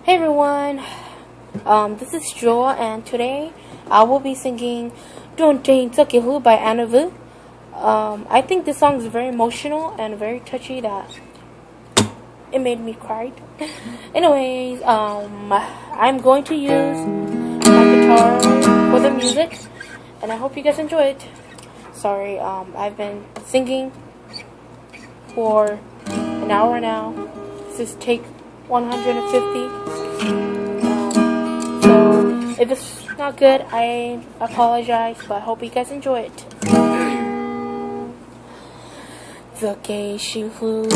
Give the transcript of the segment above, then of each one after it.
Hey everyone, um, this is Joa, and today I will be singing Doog Deeg Txoj Kev Hlub by Anna Vu. Um, I think this song is very emotional and very touchy that it made me cry. Anyways, um, I'm going to use my guitar for the music, and I hope you guys enjoy it. Sorry, um, I've been singing for an hour now. This is take one hundred fifty. Um, so if it's not good, I apologize, but I hope you guys enjoy it. Txoj kev sib hlub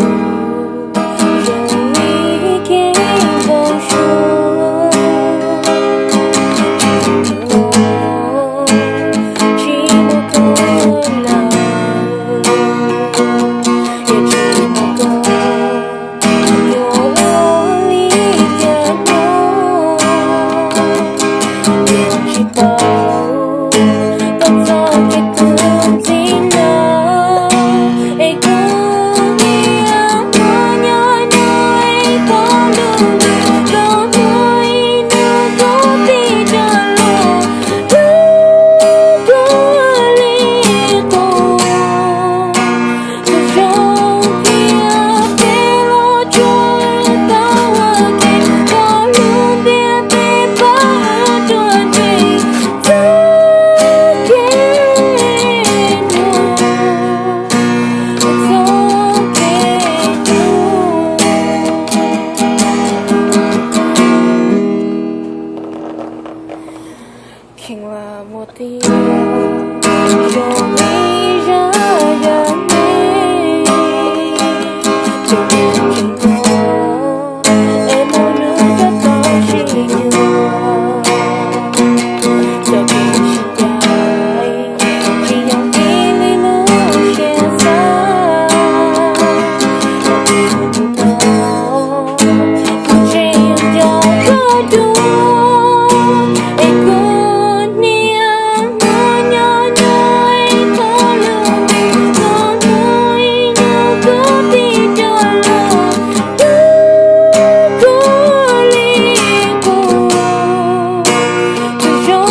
zoo li kev npau suav, tsis muaj koj lawm, yog tsis muaj koj, yuav ua li cas no, yog tsis tau koj txoj kev khuv xim no, es kuv niaj hnub nyob nyob ib tog lub ntuj, koj hnub ib hnub koj pib rov los, kuv li qub. Kuv zoo tias peb los tsuas tau ua ke, koj lub ntiaj teb pab wb tuaj ntseg txoj kev hlub, txoj kev hlub. Kheev lam muaj tiag zoo li zaj dab neeg, tus neeg tseem nyob es mus nws rau tau tsis yuav, txoj kev sib ncaim tsis yog kiag li lub siab xav. Tus no kuv tseem nco koj dua, es kuv niaj hnub nyob nyob ib tog lub ntuj, koj hnub ib hnub koj pib rov los, kuv li qub. Kuv zoo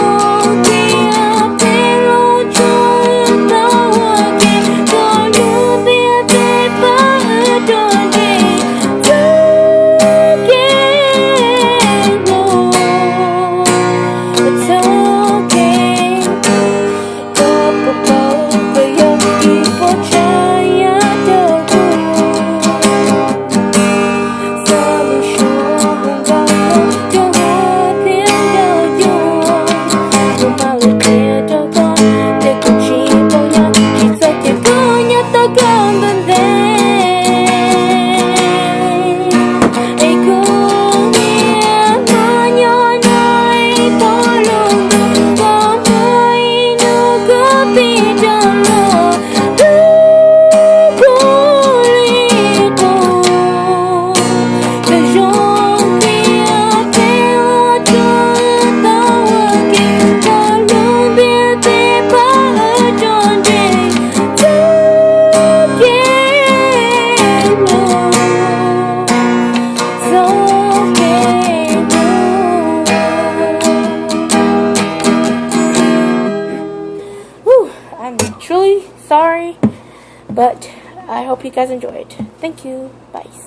tias peb los tsuas tau ua ke, koj lub ntiaj teb pab wb tuaj ntseg txoj kev hlub, txoj kev hlub. Koj puas paub koj yog ib pob tsav yam rau kuv, txoj lus suav hu nkauj rau hauv thiab rau cuag, kuv mam li qhia rau koj tias kuv tsis tau yog tsis txoj kev hlub nyob tau koj ntuj ntev. Es kuv niaj hnub nyob nyob ib tog lub ntuj, koj hnub ib hnub koj pib rov los, kuv li qub. Koj zoo tias peb los tsuas tau ua ke, koj lub ntiaj teb pab wb tuaj ntseg txoj kev hlub, txoj kev hlub. Whew, I'm truly sorry, but I hope you guys enjoy it. Thank you. Bye.